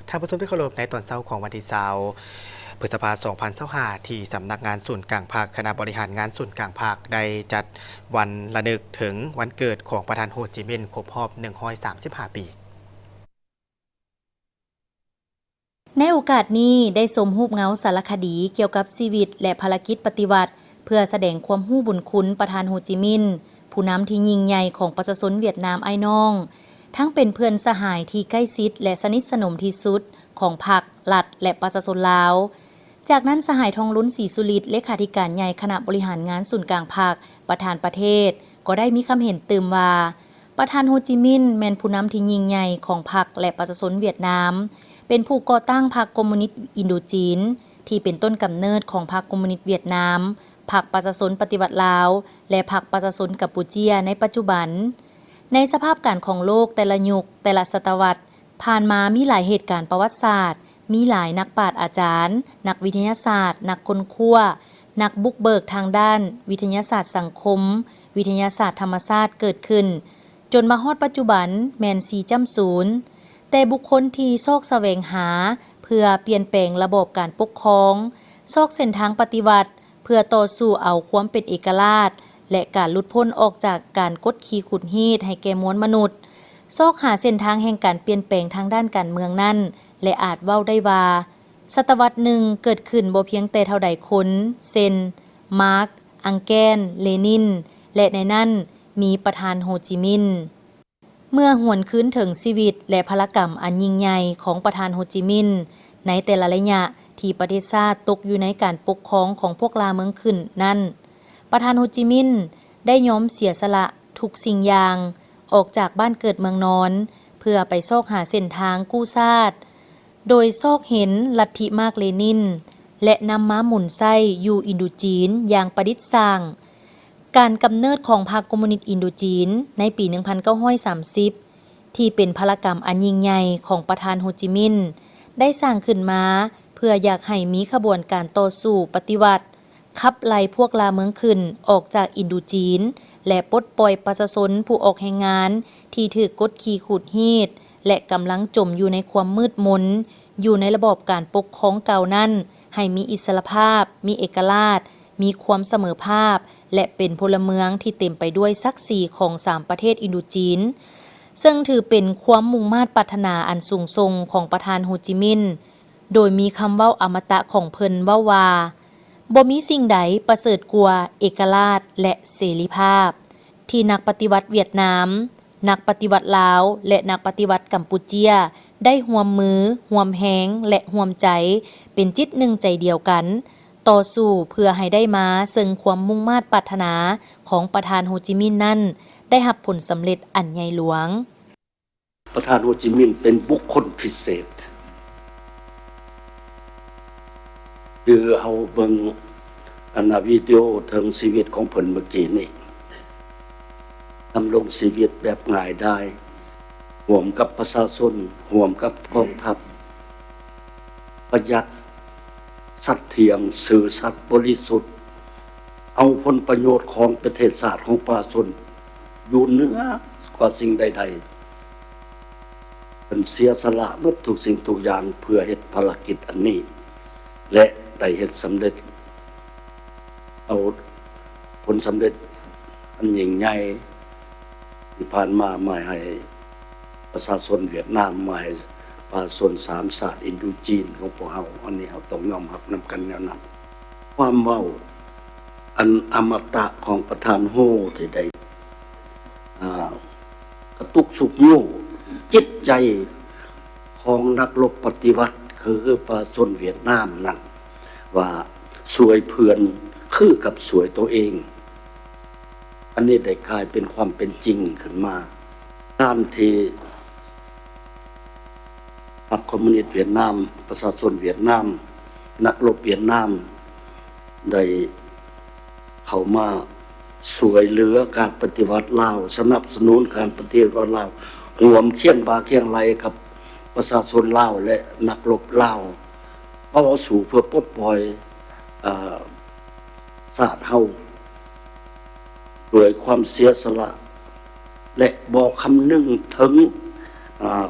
ທ່ານຜູ້ຊົມທີ່ເຄົາລົບ, ໃນຕອນເຊົ້າຂອງວັນທີຊາວ ພຶດສະພາ ສອງພັນຊາວຫ້າ ທີ່ສຳນັກງານສູນກາງພັກ, ຄະນະບໍລິຫານງານສູນກາງພັກ ໄດ້ຈັດວັນລະນຶກເຖິງວັນເກີດຂອງປະທານໂຮຈິມິນ ຄົບຮອບ ໜຶ່ງຮ້ອຍສາມສິບຫ້າ ປີ. ໃນໂອກາດນີ້ ໄດ້ຊົມຮູບເງົາສາລະຄະດີກ່ຽວກັບຊີວິດ ແລະ ພາລະກິດປະຕິວັດ ເພື່ອສະແດງຄວາມຮູ້ບຸນຄຸນປະທານໂຮຈິມິນ, ຜູ້ນຳທີ່ຍິ່ງໃຫຍ່ຂອງປະຊາຊົນຫວຽດນາມອ້າຍນ້ອງ, ທັງເປັນເພື່ອນສະຫາຍທີ່ໃກ້ຊິດ ແລະ ສະໜິດສະໜົມທີ່ສຸດຂອງພັກ, ລັດ ແລະ ປະຊາຊົນລາວ. ຈາກນັ້ນ ສະຫາຍ ທອງລຸນ ສີສຸລິດ ເລຂາທິການໃຫຍ່ຄະນະບໍລິຫານງານສູນກາງພັກ, ປະທານປະເທດ ກໍໄດ້ມີຄຳເຫັນຕື່ມວ່າ ປະທານໂຮຈິມິນ ແມ່ນຜູ້ນຳທີ່ຍິ່ງໃຫຍ່ຂອງພັກ ແລະ ປະຊາຊົນຫວຽດນາມ, ເປັນຜູ້ກໍ່ຕັ້ງພັກຄອມມູນິດອິນໂດຈີນ ທີ່ເປັນຕົ້ນກຳເນີດຂອງພັກຄອມມູນິດຫວຽດນາມ, ພັກປະຊາຊົນປະຕິວັດລາວ ແລະ ພັກປະຊາຊົນກຳປູເຈຍໃນປັດຈຸບັນ. ໃນສະພາບການຂອງໂລກແຕ່ລະຍຸກ, ແຕ່ລະສະຕະວັດ ຜ່ານມາມີຫຼາຍເຫດການປະຫວັດສາດ, ມີຫຼາຍນັກປາດອາຈານ, ນັກວິທະຍາສາດ, ນັກຄົ້ນຄວ້າ, ນັກບຸກເບີກທາງດ້ານວິທະຍາສາດສັງຄົມ, ວິທະຍາສາດທຳມະຊາດເກີດຂຶ້ນ, ຈົນມາຮອດປັດຈຸບັນແມ່ນສີ່ຈ້ຳສູນ. ແຕ່ບຸກຄົນທີ່ຊອກສະແຫວງຫາເພື່ອປ່ຽນແປງລະບອບການປົກຄອງ, ຊອກເສັ້ນທາງປະຕິວັດ ເພື່ອຕໍ່ສູ້ເອົາຄວາມເປັນເອກະລາດ ແລະ ການຫຼຸດພົ້ນອອກຈາກການກົດຂີ່ຂູດຮີດໃຫ້ແກ່ມວນມະນຸດ, ຊອກຫາເສັ້ນທາງແຫ່ງການປ່ຽນແປງທາງດ້ານການເມືອງນັ້ນ ແລະ ອາດເວົ້າໄດ້ວ່າ ສະຕະວັດໜຶ່ງເກີດຂຶ້ນບໍ່ພຽງແຕ່ເທົ່າໃດຄົນ, ເຊັ່ນ ມາກ, ອັງແກນ, ເລນິນ ແລະ ໃນນັ້ນມີປະທານໂຮຈິມິນ. ເມື່ອຫວນຄືນເຖິງຊີວິດ ແລະ ພາລະກຳອັນຍິ່ງໃຫຍ່ຂອງປະທານໂຮຈິມິນ ໃນແຕ່ລະໄລຍະທີ່ປະເທດຊາດຕົກຢູ່ໃນການປົກຄອງຂອງພວກລ່າເມືອງຂຶ້ນນັ້ນ, ປະທານໂຮຈິມິນ ໄດ້ຍອມເສຍສະຫຼະທຸກສິ່ງຢ່າງ ອອກຈາກບ້ານເກີດເມືອງນອນ ເພື່ອໄປຊອກຫາເສັ້ນທາງກູ້ຊາດ, ໂດຍຊອກເຫັນລັດທິມາກເລນິນ ແລະ ນຳມາໝູນໃຊ້ຢູ່ອິນໂດຈີນຢ່າງປະດິດສ້າງ. ການກຳເນີດຂອງພັກຄອມມູນິດອິນໂດຈີນໃນປີໜຶ່ງພັນເກົ້າຮ້ອຍສາມສິບ ທີ່ເປັນພາລະກຳອັນຍິ່ງໃຫຍ່ຂອງປະທານໂຮຈິມິນ ໄດ້ສ້າງຂຶ້ນມາເພື່ອຢາກໃຫ້ມີຂະບວນການຕໍ່ສູ້ປະຕິວັດ, ຂັບໄລ່ພວກລ່າເມືອງຂຶ້ນອອກຈາກອິນໂດຈີນ ແລະ ປົດປ່ອຍປະຊາຊົນຜູ້ອອກແຮງງານທີ່ຖືກກົດຂີ່ຂູດຮີດ ແລະ ກຳລັງຈົມຢູ່ໃນຄວາມມືດມົນ ຢູ່ໃນລະບອບການປົກຄອງເກົ່ານັ້ນ ໃຫ້ມີອິດສະຫຼະພາບ, ມີເອກະລາດ, ມີຄວາມສະເໝີພາບ ແລະ ເປັນພົນລະເມືອງທີ່ເຕັມໄປດ້ວຍສັກສີຂອງສາມປະເທດອິນໂດຈີນ, ເຊິ່ງຖືເປັນຄວາມມຸ່ງມາດປາດຖະໜາອັນສູງສົ່ງຂອງປະທານໂຮຈິມິນ, ໂດຍມີຄຳເວົ້າອະມະຕະຂອງເພິ່ນເວົ້າວ່າ, ບໍ່ມີສິ່ງໃດປະເສີດກວ່າເອກະລາດ ແລະ ເສລີພາບ. ທີ່ນັກປະຕິວັດຫວຽດນາມ, ນັກປະຕິວັດລາວ ແລະ ນັກປະຕິວັດກຳປູເຈຍ ໄດ້ຮ່ວມມືຮ່ວມແຮງ ແລະ ຮ່ວມໃຈ ເປັນຈິດໜຶ່ງໃຈດຽວກັນ ຕໍ່ສູ້ເພື່ອໃຫ້ໄດ້ມາເຊິ່ງຄວາມມຸ່ງມາດປາດຖະໜາຂອງປະທານໂຮຈິມິນນັ້ນ ໄດ້ຮັບຜົນສຳເລັດອັນໃຫຍ່ຫຼວງ. ປະທານໂຮຈິມິນເປັນບຸກຄົນພິເສດ. ຄືເຮົາເບິ່ງອັນນະ ວິດີໂອເຖິງຊີວິດຂອງເພິ່ນເມື່ອກີ້ນີ້, ດຳລົງຊີວິດແບບງ່າຍດາຍ ຮ່ວມກັບປະຊາຊົນ, ຮ່ວມກັບກອງທັບ, ປະຢັດ, ສັດທ່ຽງ, ຊື່ສັດ, ບໍລິສຸດ, ເອົາຜົນປະໂຫຍດຂອງປະເທດຊາດຂອງປະຊາຊົນຢູ່ເໜືອກວ່າສິ່ງໃດໆ. ເພິ່ນເສຍສະຫຼະໝົດທຸກສິ່ງທຸກຢ່າງເພື່ອເຮັດພາລະກິດອັນນີ້ ແລະ ໄດ້ເຮັດສຳເລັດ, ເອົາຜົນສຳເລັດອັນຍິ່ງໃຫຍ່ທີ່ຜ່ານມາມາໃຫ້ປະຊາຊົນຫວຽດນາມ, ມາໃຫ້ປະຊາຊົນສາມຊາດອິນໂດຈີນຂອງພວກເຮົາ. ອັນນີ້ເຮົາຕ້ອງຍອມຮັບນຳກັນແນວນັ້ນ. ຄວາມເວົ້າອັນອະມະຕະຂອງປະທານໂຮທີ່ໄດ້ ອ່າ ກະຕຸກຊຸກຍູ້ຈິດໃຈຂອງນັກລົບປະຕິວັດ ຄື ຄືປະຊາຊົນຫວຽດນາມນັ້ນ ວ່າຊ່ວຍເພື່ອນຄືກັບຊ່ວຍໂຕເອງ. ອັນນີ້ໄດ້ກາຍເປັນຄວາມເປັນຈິງຂຶ້ນມາ. ການທີ່ ພັກຄອມມູນິດຫວຽດນາມ, ປະຊາຊົນຫວຽດນາມ, ນັກລົບຫວຽດນາມ ໄດ້ເຂົ້າມາຊ່ວຍເຫຼືອການປະຕິວັດລາວ, ສະໜັບສະໜູນການປະຕິວັດລາວ, ຮ່ວມຄຽງບ່າຄຽງໄຫຼ່ກັບປະຊາຊົນລາວ ແລະ ນັກລົບລາວ ຕໍ່ສູ້ເພື່ອປົດປ່ອຍ, ເອີ ຊາດເຮົາ ດ້ວຍຄວາມເສຍສະຫຼະ ແລະ ບໍ່ຄຳນຶງເຖິງ ອາ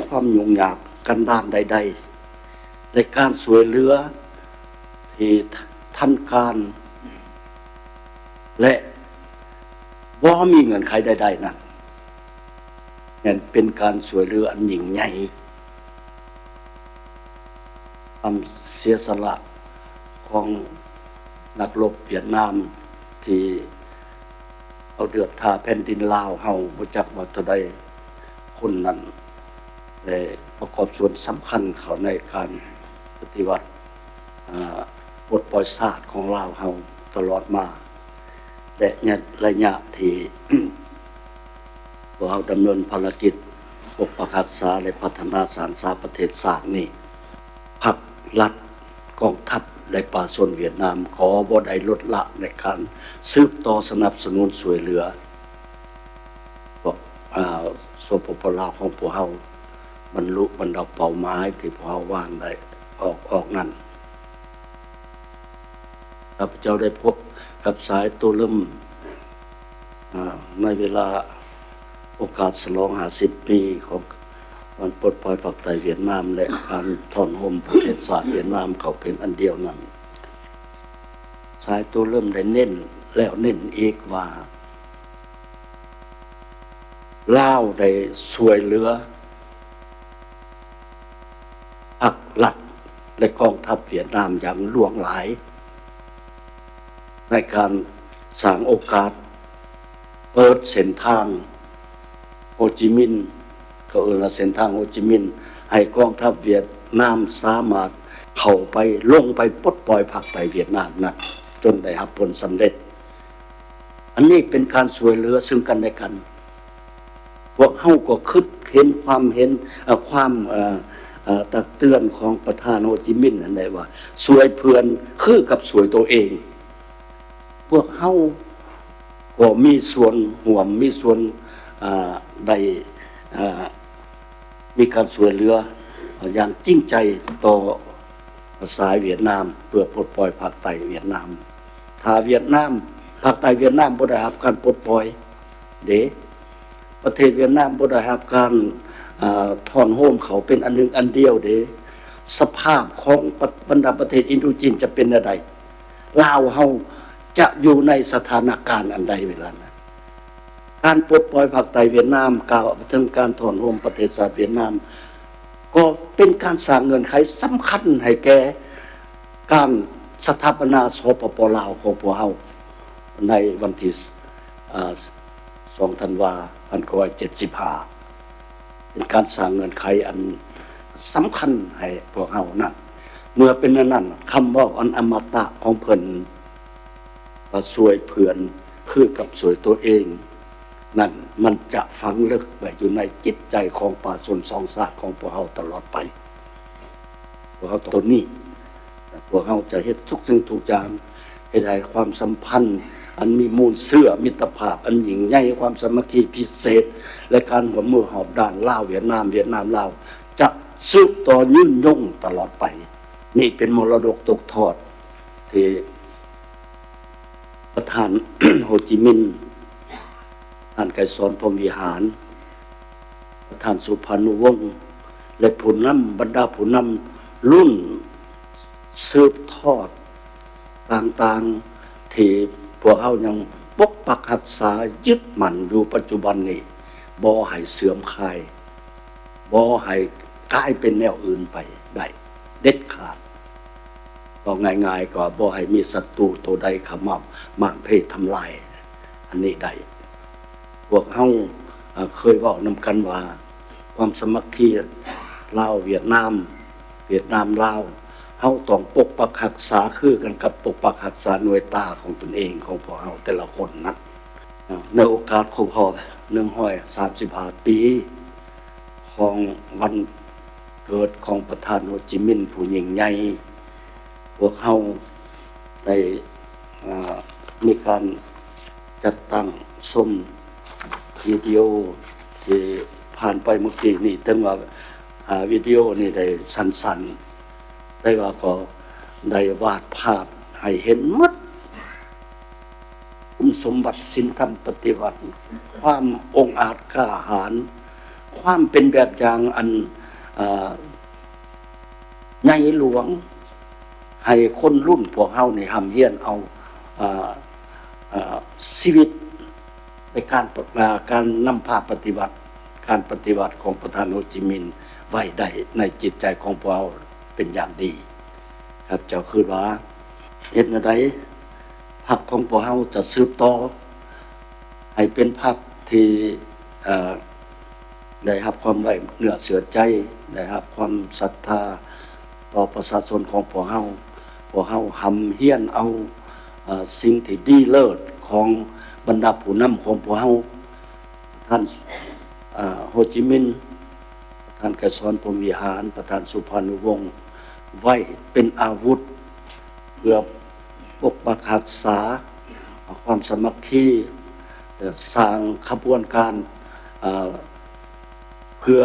ຄວາມຫຍຸ້ງຍາກ ກັນດານໃດໆ ແລະ ການຊ່ວຍເຫຼືອທີ່ທັນການ ແລະ ບໍ່ມີເງື່ອນໄຂໃດໆນັ້ນ ແມ່ນເປັນການຊ່ວຍເຫຼືອອັນຍິ່ງໃຫຍ່. ຄວາມເສຍສະຫຼະຂອງນັກລົບຫວຽດນາມທີ່ເອົາເລືອດທາແຜ່ນດິນລາວເຮົາບໍ່ຈັກວ່າເທົ່າໃດຄົນນັ້ນ ໄດ້ປະກອບສ່ວນສຳຄັນເຂົ້າໃນການປະຕິວັດ ອາ ປົດປ່ອຍຊາດຂອງລາວເຮົາຕະຫຼອດມາ ແລະ ໄລຍະທີ່ ພວກເຮົາດຳເນີນພາລະກິດປົກປັກຮັກສາ ແລະ ພັດທະນາສ້າງສາປະເທດຊາດນີ້ ພັກລັດ, ກອງທັບ ແລະ ປະຊາຊົນຫວຽດນາມກໍບໍ່ໄດ້ລົດລະໃນການສືບຕໍ່ສະໜັບສະໜູນຊ່ວຍເຫຼືອ ພວກ ອາ ສປປ ລາວຂອງພວກເຮົາ ບັນລຸບັນດາເປົ້າໝາຍທີ່ພວກເຮົາວາງໄດ້ອອກ, ອອກນັ້ນ. ຂ້າພະເຈົ້າໄດ້ພົບກັບສາຍໂຕເລີ່ມ ອາ ໃນເວລາໂອກາດສະຫຼອງຫ້າສິບປີຂອງການປົດປ່ອຍພາກໃຕ້ຫວຽດນາມ ແລະ ການທ້ອນໂຮມປະເທດຊາດຫວຽດນາມເຂົ້າເປັນອັນດຽວນັ້ນ. ສາຍໂຕເລີ່ມໄດ້ເນັ້ນແລ້ວເນັ້ນອີກວ່າ ລາວໄດ້ຊ່ວຍເຫຼືອພັກລັດ ແລະ ກອງທັບຫວຽດນາມຢ່າງຫຼວງຫຼາຍ ໃນການສ້າງໂອກາດ ເປີດເສັ້ນທາງໂຮຈິມິນ ເຂົາເອີ້ນວ່າເສັ້ນທາງໂຮຈິມິນ ໃຫ້ກອງທັບຫວຽດນາມສາມາດເຂົ້າໄປ ລົງໄປປົດປ່ອຍພາກໃຕ້ຫວຽດນາມນັ້ນ ຈົນໄດ້ຮັບຜົນສຳເລັດ. ອັນນີ້ເປັນການຊ່ວຍເຫຼືອເຊິ່ງກັນແລະກັນ. ພວກເຮົາກໍຄິດເຫັນຄວາມເຫັນ ເອີ ຄວາມ ເອີ ເອີ ຕັກເຕືອນຂອງປະທານໂຮຈິມິນຫັ້ນໄດ້ວ່າ ຊ່ວຍເພື່ອນຄືກັບຊ່ວຍໂຕເອງ. ພວກເຮົາກໍມີສ່ວນຮ່ວມ ມີສ່ວນ ອາ ໄດ້ ອາ ມີການຊ່ວຍເຫຼືອຢ່າງຈິງໃຈຕໍ່ສາຍຫວຽດນາມ ເພື່ອປົດປ່ອຍພາກໃຕ້ຫວຽດນາມ. ຖ້າຫວຽດນາມ ພາກໃຕ້ຫວຽດນາມບໍ່ໄດ້ຮັບການປົດປ່ອຍເດ້ ປະເທດຫວຽດນາມບໍ່ໄດ້ຮັບການ ອາ ທ້ອນໂຮມເຂົ້າເປັນອັນໜຶ່ງອັນດຽວເດ້ ສະພາບຂອງບັນດາປະເທດອິນໂດຈີນຈະເປັນແນວໃດ? ລາວເຮົາຈະຢູ່ໃນສະຖານະການອັນໃດເວລານັ້ນ? ການປົດປ່ອຍພາກໃຕ້ຫວຽດນາມ ກ່າວເຖິງການທ້ອນໂຮມປະເທດຊາດຫວຽດນາມ ກໍເປັນການສ້າງເງື່ອນໄຂສຳຄັນໃຫ້ແກ່ການສະຖາປະນາ ສປປ ລາວ ຂອງພວກເຮົາ ໃນວັນທີ ອາ ສອງ ທັນວາ ພັນເກົ້າຮ້ອຍເຈັດສິບຫ້າ ເປັນການສ້າງເງື່ອນໄຂອັນສຳຄັນໃຫ້ພວກເຮົານັ້ນ. ເມື່ອເປັນແນວນັ້ນ ຄຳເວົ້າອັນອະມະຕະຂອງເພິ່ນ ວ່າຊ່ວຍເພື່ອນຄືກັບຊ່ວຍຕົວເອງນັ້ນ ມັນຈະຝັງເລິກໄວ້ຢູ່ໃນຈິດໃຈຂອງປະຊາຊົນສອງຊາດຂອງພວກເຮົາຕະຫຼອດໄປ. ພວກເຮົາຕົນນີ້ ພວກເຮົາຈະເຮັດທຸກສິ່ງທຸກຢ່າງ ເຮັດໃຫ້ຄວາມສຳພັນອັນມີມູນເຊື້ອມິດຕະພາບອັນຍິ່ງໃຫຍ່, ຄວາມສາມັກຄີພິເສດ ແລະ ການຮ່ວມມືຮອບດ້ານລາວ-ຫວຽດນາມ, ຫວຽດນາມ-ລາວ ຈະສືບຕໍ່ຍືນຍົງຕະຫຼອດໄປ. ນີ້ເປັນມໍລະດົກຕົກທອດທີ່ປະທານ ໂຮຈິມິນ, ທ່ານໄກສອນ ພົມວິຫານ, ປະທານສຸພານຸວົງ ແລະ ຜູ້ນຳ, ບັນດາຜູ້ນຳລຸ້ນສືບທອດຕ່າງໆ ທີ່ພວກເຮົາຍັງປົກປັກຮັກສາຍຶດໝັ້ນຢູ່ປັດຈຸບັນນີ້ ບໍ່ໃຫ້ເສື່ອມຄາຍ, ບໍ່ໃຫ້ກາຍເປັນແນວອື່ນໄປໄດ້ເດັດຂາດ. ເວົ້າງ່າຍໆ ກໍບໍ່ໃຫ້ມີສັດຕູໂຕໃດເຂົ້າມາໝ້ານເພທຳລາຍອັນນີ້ໄດ້. ພວກເຮົາ ເອີ ເຄີຍເວົ້ານຳກັນວ່າ ຄວາມສາມັກຄີລາວຫວຽດນາມ, ຫວຽດນາມລາວ, ເຮົາຕ້ອງປົກປັກຮັກສາຄືກັນກັບປົກປັກຮັກສາໜ່ວຍຕາຂອງຕົນເອງຂອງພວກເຮົາແຕ່ລະຄົນນັ້ນ. ໃນໂອກາດຄົບຮອບໜຶ່ງຮ້ອຍສາມສິບຫ້າປີຂອງວັນເກີດຂອງປະທານໂຮຈິມິນຜູ້ຍິ່ງໃຫຍ່, ພວກເຮົາໄດ້ ເອີ ມີການຈັດຕັ້ງຊົມວິດີໂອທີ່ຜ່ານໄປເມື່ອກີ້ນີ້, ເຖິງວ່າ ອາ ວິດີໂອນີ້ໄດ້ສັ້ນໆ ແຕ່ວ່າກໍໄດ້ວາດພາບໃຫ້ເຫັນໝົດ ຄຸນສົມບັດສິນທຳປະຕິວັດ, ຄວາມອົງອາດກ້າຫານ, ຄວາມເປັນແບບຢ່າງອັນ ອາ ໃນຫຼວງ ໃຫ້ຄົນລຸ້ນພວກເຮົານີ້ຮ່ຳຮຽນເອົາ ເອີ ເອີ ຊີວິດໃນການ ການນຳພາປະຕິວັດ ການປະຕິວັດຂອງປະທານໂຮຈິມິນໄວ້ໄດ້ໃນຈິດໃຈຂອງພວກເຮົາເປັນຢ່າງດີ. ຂ້າພະເຈົ້າຄິດວ່າເຮັດແນວໃດ ພັກຂອງພວກເຮົາຈະສືບຕໍ່ໃຫ້ເປັນພັກທີ່ ເອີ ໄດ້ຮັບຄວາມໄວ້ເນື້ອເຊື່ອໃຈ, ໄດ້ຮັບຄວາມສັດທາຕໍ່ປະຊາຊົນຂອງພວກເຮົາ. ພວກເຮົາຮ່ຳຮຽນເອົາ ເອີ ສິ່ງທີ່ດີເລີດຂອງບັນດາຜູ້ນຳຂອງພວກເຮົາ, ທ່ານ ເອີ ໂຮຈິມິນ, ທ່ານໄກສອນ ພົມວິຫານ, ປະທານສຸພານຸວົງ ໄວ້ເປັນອາວຸດ ເພື່ອປົກປັກຮັກສາຄວາມສາມັກຄີ, ສ້າງຂະບວນການ ເອີ ເພື່ອ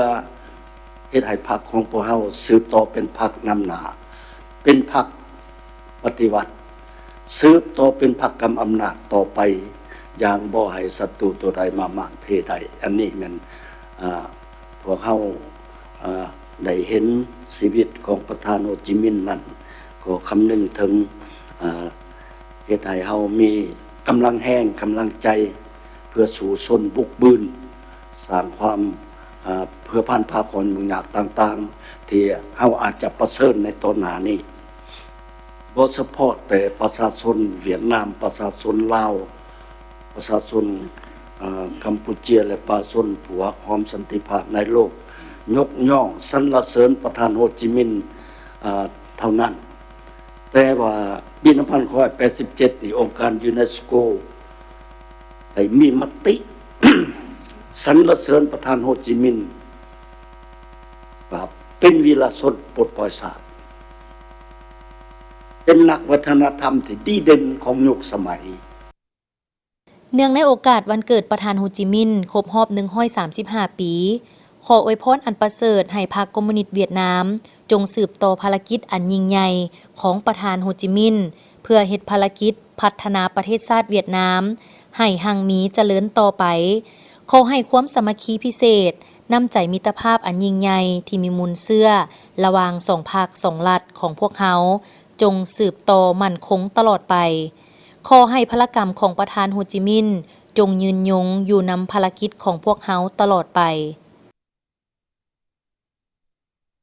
ເຮັດໃຫ້ພັກຂອງພວກເຮົາສືບຕໍ່ເປັນພັກນຳໜ້າ, ເປັນພັກປະຕິວັດ, ສືບຕໍ່ເປັນພັກກຳອຳນາດຕໍ່ໄປ ຢ່າງບໍ່ໃຫ້ສັດຕູຕົວໃດມາໝ້ານເພໄດ້. ອັນນີ້ແມ່ນ ເອີ ພວກເຮົາ ເອີ ໄດ້ເຫັນຊີວິດຂອງປະທານໂຮຈິມິນນັ້ນ ກໍຄຳນຶງເຖິງ ເອີ ເຮັດໃຫ້ເຮົາມີກຳລັງແຮງ, ກຳລັງໃຈ ເພື່ອສູ້ຊົນບຸກບືນ, ສ້າງຄວາມ ເອີ ເພື່ອຜ່ານຜ່າຄວາມຫຍຸ້ງຍາກຕ່າງໆ ທີ່ເຮົາອາດຈະປະເຊີນໃນຕໍ່ໜ້ານີ້. ບໍ່ສະເພາະແຕ່ປະຊາຊົນຫວຽດນາມ, ປະຊາຊົນລາວ, ປະຊາຊົນ ເອີ ກຳປູເຈຍ ແລະ ປະຊາຊົນຜູ້ຮັກຫອມສັນຕິພາບໃນໂລກ ຍົກຍ້ອງສັນລະເສີນປະທານໂຮຈິມິນ ເອີ ເທົ່ານັ້ນ. ແຕ່ວ່າປີໜຶ່ງພັນເກົ້າຮ້ອຍແປດສິບເຈັດນີ້ ອົງການຢູເນສໂກ ໄດ້ມີມະຕິ ສັນລະເສີນປະທານໂຮຈິມິນວ່າເປັນວີລະຊົນປົດປ່ອຍຊາດ, ເປັນນັກວັດທະນະທຳທີ່ດີເດັ່ນຂອງຍຸກສະໄໝ. ເນື່ອງໃນໂອກາດວັນເກີດປະທານໂຮຈິມິນຄົບຮອບໜຶ່ງຮ້ອຍສາມສິບຫ້າປີ, ຂໍອວຍພອນອັນປະເສີດໃຫ້ພັກຄອມມູນິດຫວຽດນາມ ຈົ່ງສືບຕໍ່ພາລະກິດອັນຍິ່ງໃຫຍ່ຂອງປະທານໂຮຈິມິນ ເພື່ອເຮັດພາລະກິດພັດທະນາປະເທດຊາດຫວຽດນາມໃຫ້ຮັ່ງມີຈະເລີນຕໍ່ໄປ. ຂໍໃຫ້ຄວາມສາມັກຄີພິເສດ, ນ້ຳໃຈມິດຕະພາບອັນຍິ່ງໃຫຍ່ທີ່ມີມູນເຊື້ອລະຫວ່າງສອງພັກສອງລັດຂອງພວກເຮົາ ຈົ່ງສືບຕໍ່ໝັ້ນຄົງຕະຫຼອດໄປ. ຂໍໃຫ້ພາລະກຳຂອງປະທານໂຮຈິມິນ ຈົ່ງຍືນຍົງຢູ່ນຳພາລະກິດຂອງພວກເຮົາຕະຫຼອດໄປ.